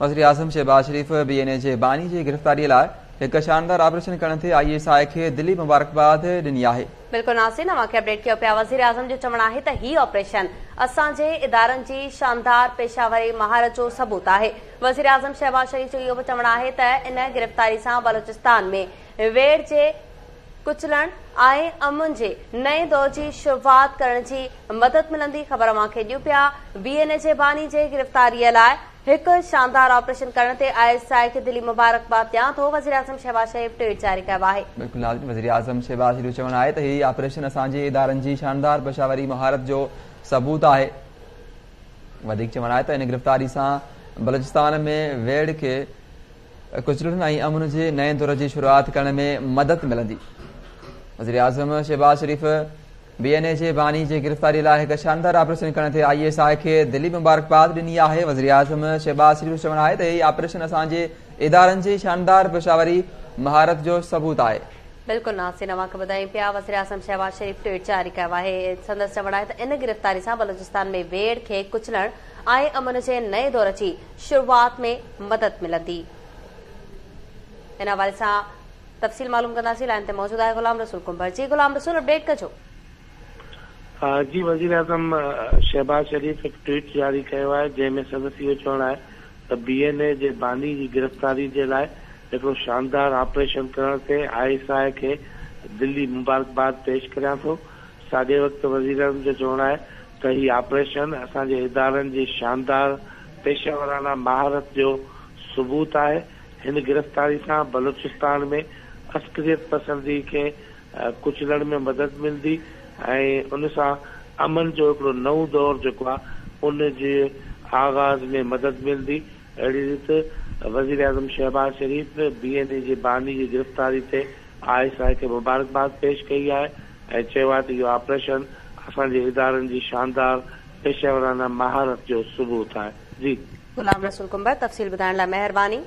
وزيراعظم Shehbaz Sharif B N A جي باني جي گرفتاري لاء هڪ شاندار آپريشن ڪرڻ تي I S I کي دلي مبارڪباد ڏني آهي. بلڪل ناظرين اوهان کي اپڊيٽ ڪيو پيا وزيراعظم جو چوڻ آهي ته هي آپريشن اسان جي ادارن جي شاندار پيشاوري مهارت جو ثبوت آهي. وزيراعظم شهباز شريف جو اهو به چوڻ آهي ته ان گرفتاري سان بلوچستان ۾ ويڙهه جي ڪچلڻ ۽ امن جي نئين دور جي شروعات ڪرڻ جي مدد ملندي. خبر اوهان کي ڏيون پيا بي اين اي جي باني جي گرفتاري لاء هڪ شاندار آپريشن ڪرڻ تي I S I کي دلي مبارڪباد ڏيان ٿو، وزيراعظم شهباز شريف ٽوئيٽ جاري ڪيو آهي. بلڪل ناظرين وزيراعظم شهباز شريف جو چوڻ آهي ته هي آپريشن اسان جي ادارن جي شاندار پيشاوري مهارت جو ثبوت آهي. وڌيڪ چوڻ آهي ته ان گرفتاري سان بلوچستان ۾ ويڙهه کي ڪچلڻ ۽ امن جي نئين دور جي شروعات ڪرڻ ۾ مدد ملندي. وزيراعظم شهباز شريف بي اين اي جي باني جي گرفتاري لاء هڪ شاندار آپريشن ڪرڻ تي I S I کي دلي مبارڪباد ڏني آهي. وزيراعظم شهباز شريف جو چوڻ آهي ته هي آپريشن اسان جي ادارن جي شاندار پيشاوري مهارت جو ثبوت آهي. بلڪل ناظرين اوهان کي ٻڌايون پيا وزيراعظم شهباز شريف ٽوئيٽ جاري ڪيو آهي سندس چوڻ آهي ته ان گرفتاري سان بلوچستان ۾ ويڙهه کي ڪچلڻ ۽ امن جي نئين دور جي شروعات ۾ مدد ملندي. ان حوالي سان تفصيل معلوم ڪنداسين لائين تي موجود آهي غلام رسول ڪنڀر جي غلام رسول اپڊيٽ ڪجو. جي وزيراعظم شهباز شريف هڪ ٽوئيٽ جاري ڪيو آهي جنهن ۾ سندس اهو چوڻ آهي ته بي اين اي جي باني جي گرفتاري جي لاء هڪڙو شاندار آپريشن ڪرڻ تي I S I کي دلي مبارڪباد پيش ڪريان ٿو ساڳئي وقت وزيراعظم جو چوڻ آهي ته هي آپريشن اسان جي ادارن جي شاندار پيشيورانه مهارت جو ثبوت آهي، هن گرفتاري سان بلوچستان ۾ عسڪريت پسندي کي ڪچلڻ ۾ مدد ملندي ۽ ان سان امن جو هڪڙو نئون دور جيڪو آهي ان جي آغاز ۾ مدد ملندي. اهڙي ريت وزيراعظم شهباز شريف بي اين اي جي باني جي گرفتاري تي I S I کي مبارڪباد پيش ڪئي آهي ۽ چيو آهي ته اهو آپريشن اسان جي ادارن جي شاندار پيشيورانه مهارت جو ثبوت آهي. جي. غلام رسول ڪنڀر تفصيل ٻڌائڻ لاء مهرباني.